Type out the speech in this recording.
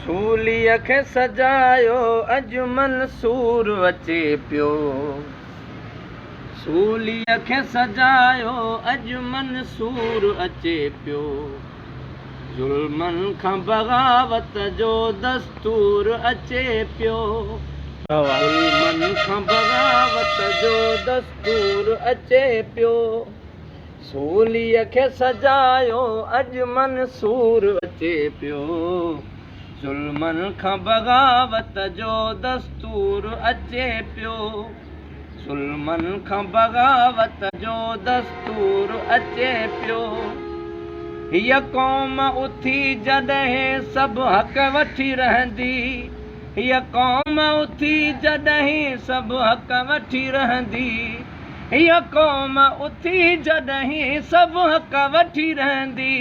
سوليء کي سجايو اڄ منصور اچي پيو. سوليء کي سجايو اڄ منصور اچي پيو. ظلمن کان بغاوت جو دستور اچي پيو. ظلمن کان بغاوت جو دستور اچي پيو. سوليء کي سجايو اڄ منصور اچي پيو. ظلمن کان بغاوت جو دستور اچي پيو. ظلمن کان بغاوت جو دستور اچي پيو. هيء قوم اٿي جڏهن سڀ حق وٺي رهندي. هيء قوم اٿي جڏهن سڀ حق وٺي رهندي. هيء قوم اٿي جڏهن سڀ حق وٺي رهندي.